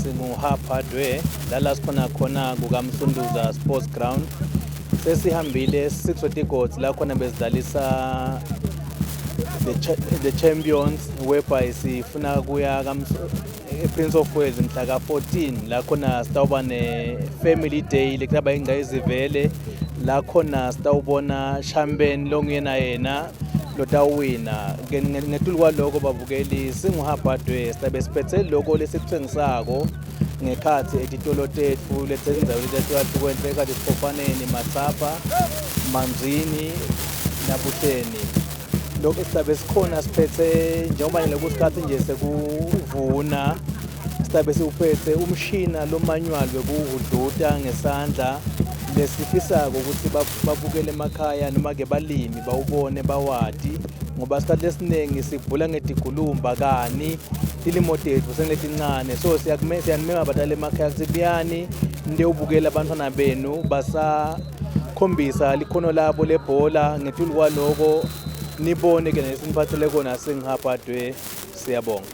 Singu-Hub Hardware lala sikhona khona kukaMsunduza Sports Ground. Sesihambile six wetigodzi la khona bezidlalisa the champions, whereby sifuna kuya e-Prince of Wales mhla ka-14, la khona sitawuba ne-family day lekutaba ingcayizivele, la khona sitawubona champion longuyena yena lotawina. Ngetulu kwaloko babukeli, singu-Hub Hardware sitabe siphethe loko lesikuthengisako ngekhathi etitolo tetfu letendzaweni letahlukahlukene ekhathi Siphofaneni, Matsapha, Manzini naBuhleni. Lokho sizabe sikhona siphethe njengoba nje kusikhathi nje sekuvuna, sizabe siwuphethe umshina lo manual wekuhudluta ngesandla, lesifisako ukuthi babukele emakhaya noma-ke balimi bawubone bawati, ngoba isikhathi lesiningi sibhula ngetigulumba kani tilimo tetfu sengiletincane. So siyanimema batali emakhaya ukuthi buyani niyobukela abantwana benu basakhombisa likhono labo lebhola. Ngetulu kwaloko nibone ke nesiniphathele kona singu-Hub Hardware. Siyabonga.